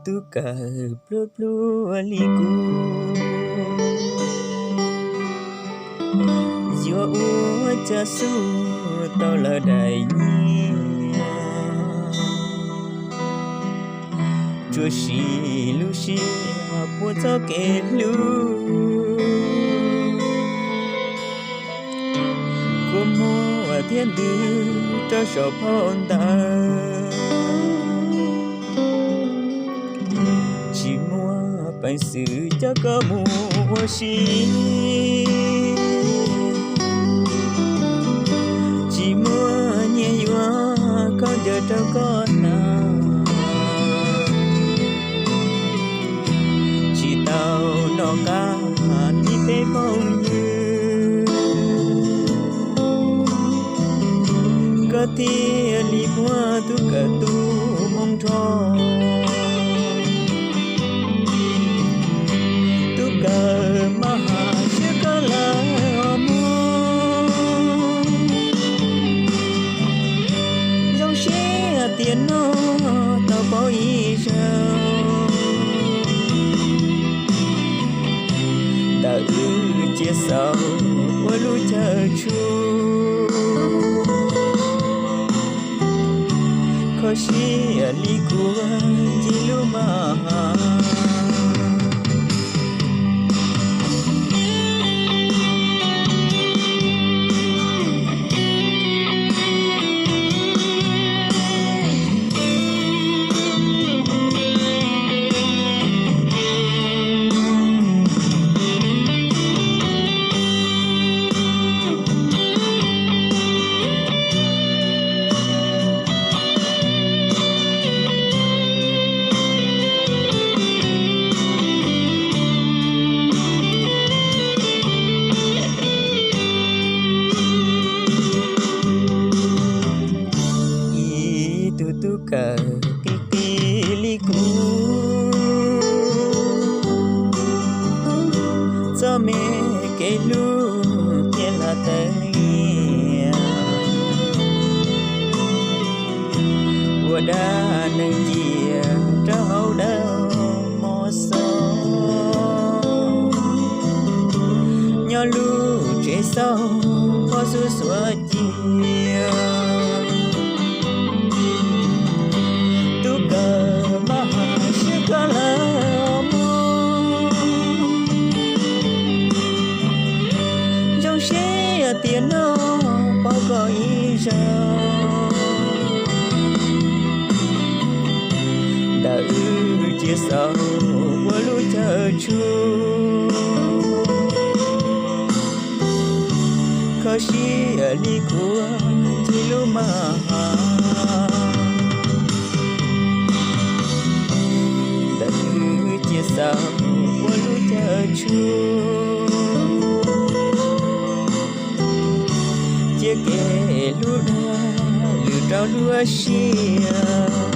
Tub kawm pluag pluag li kuv, yuav ua cas xub tau lawv daim nyiaj, tsuas siv lub siab puab txoj kev hlub. Kua muag thiab ntws rau saum phau ntawv, tsis muaj peev xwm coj koj mus ua si, tsis muaj nyiaj yuav khaub ncaws rau koj hnav, tsis tau noj qab li peb phooj ywg, koj thiaj li muab tub kawm tu moo nrho. Tub kawm maj has siab koj lawm os mog, zoo siab tias noj tau pauv ib zaug ntawm wb cia xaus ua lub chaw tshua. Kho siab li kuv ncig lub maj has. Ib tug tub kawm qis qis li kuv, txoj me kev hlub cia hla tawv lias, ua dab neeg cia rau hauv dawb mos xos, nyob lub tsev xauj pob xuj xuav cia. Tub kawm maj has siab koj lawm os mog, zoo siab tias noj pauv koj ib zaug ntawm wb cia xaus ua lub chaw tshua. Kho siab li kuv ncig lub maj has, ntawm wb cia xaus ua lub chaw tshua. Cia kev hlub dag lwm rau lub siab,